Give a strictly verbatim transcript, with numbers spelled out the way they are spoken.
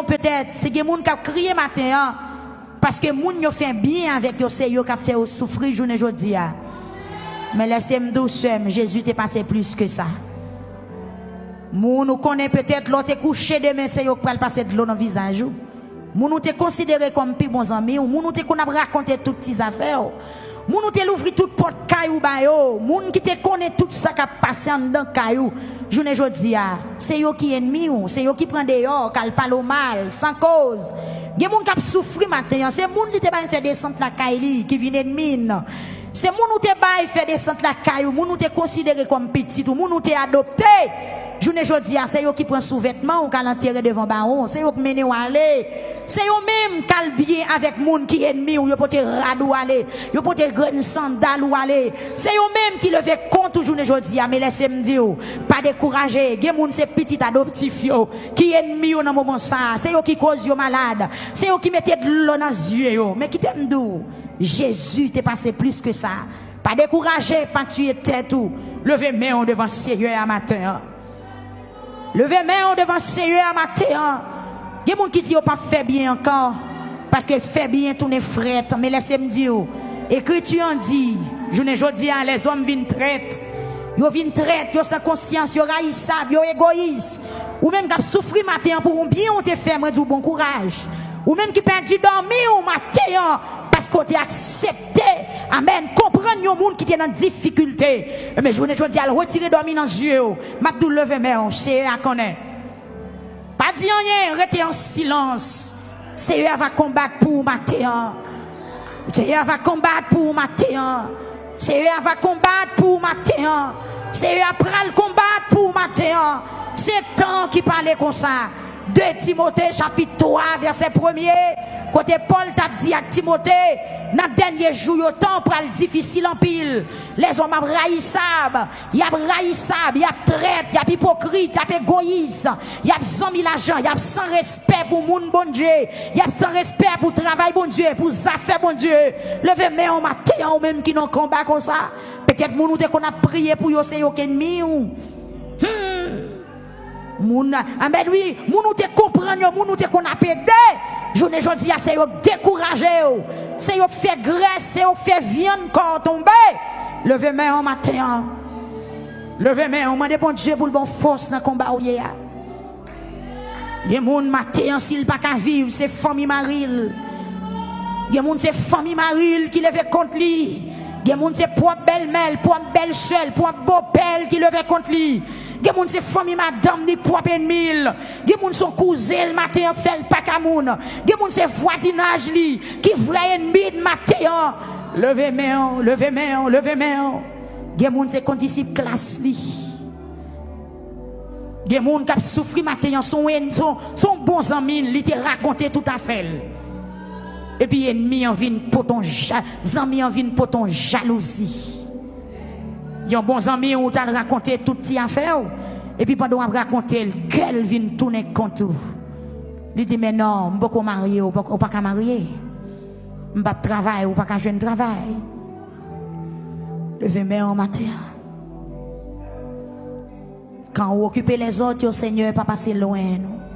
Petèt, si gen moun k ap kriye maten an, paske moun yo fè byen avèk yo, se yo k ap fè yo soufri jounen jodi a. Men lèse m di w, sè m, Jezi te pase plis ke sa. Moun ou konnen petèt lè w te kouche demen, se yo k pral pase dlo nan vizaj ou. Moun ou te konsidere kòm pi bon zanmi w, moun ou te konn ap rakonte tout ti zafè w, moun ou te louvri tout pòt kay ou ba yo, moun ki te konnen tout sa k ap pase anndan kay ou, jounen jodi a, se yo ki ènmi w, se yo ki pran deyò, k al pale w mal, san koz. Gen moun k ap soufri maten an, se moun li te bay fè desant lakay li, ki vin ènmi n. Se moun ou te bay fè desant lakay ou, moun ou te konsidere kòm pitit ou, moun ou te adopte. Jounen jodi a, se yo ki pran souvètman ou k al antere devan bawon, se yo k mennen w ale. Se yo menm k al byen avèk moun ki ènmi w, yo pote rad ou ale, yo pote grenn sandal ou ale. Se yo menm ki leve kont ou jounen jodi a, men lèse m di w, pa dekouraje. Gen moun se pitit adoptif yo ki ènmi w nan moman sa a, se yo ki koz yo malad, se yo ki mete dlo nan zye yo. Men kite m di w, Jezi te pase plis ke sa. Pa dekouraje, pa tiye tèt ou. Leve men w devan Seyè a maten an. Leve men w devan Seyè a maten an. Gen moun ki di yo p ap fè byen ankò, paske fè byen tounen frèt. Men lèse m di w, Ekriti an di, jounen jodi a, lèzòm vin trèt. Yo vin trèt, yo san konsyans, yo rayisab, yo egoyis. Ou menm k ap soufri maten an pou yon byen ou te fè, mwen di w bon kouraj. Ou menm ki pèdi dòmi w maten an, paske w te aksepte, amèn, konprann yon moun ki te nan difikilte. Men jounen jodi a, l retire dòmi nan zye w. M ap di w leve men w, Seyè a konnen. Pa di anyen, rete an silans. Seyè a va konbat pou ou maten an. Seyè a va konbat pou ou maten an. Seyè a va konbat pou ou maten an. Seyè a pral konbat pou ou maten an. Se tan ki pale konsa. De Timote chapit twa vèsè premye, kote Pòl t ap di ak Timote, nan dènye jou yo, tan pral difisil anpil. Lèzòm ap rayisab, y ap rayisab, y ap trèt, y ap ipokrit, y ap egoyis, y ap zanmi lajan, y ap san respè pou moun Bondye, y ap san respè pou travay Bondye, pou zafè Bondye. Leve men w maten an, ou menm ki nan konba konsa. Petèt moun ou te konn ap priye pou yo, se yo k ènmi w. Hmm. Moun, amèn, wi, moun ou te konprann yo, moun ou te konn ap ede, jounen jodi a, se yo k dekouraje w, se yo k fè grès, se yo k fè vyann kò w tonbe. Leve men w maten an. Leve men w, mande Bondye pou l ba w fòs nan konba w ye a. Gen moun maten an, si l pa ka viv, se fanmi mari l. Gen moun se fanmi mari l ki leve kont li. Gen moun se pwòp bèlmè l, pwòp bèlsè l, pwòp bopè l ki leve kont li. Gen moun se fanmi madanm ni pwòp ènmi l. Gen moun se yon kouzen l maten an fè l pa ka moun. Gen moun se vwazinaj li ki vrè ènmi l maten an. Leve men w, leve men w, leve men w. Gen moun se kondisip klas li. Gen moun k ap soufri maten an, se yon èn-, se yon, se yon bon zanmi l, li te rakonte tout afè l. Epi ènmi an vin pote yon ja-, zanmi an vin pote yon jalouzi. Yon bon zanmi w t al rakonte tout ti afè w. Epi pandan w ap rakonte l, kè l vin tounen kont ou. Li di, "Men non, m poko marye, ou pa, ou pa ka marye. M p ap travay, ou pa ka jwenn travay." Leve men w maten an. Kan ou okipe lèzòt yo, Senyè, pa pase lwen nou.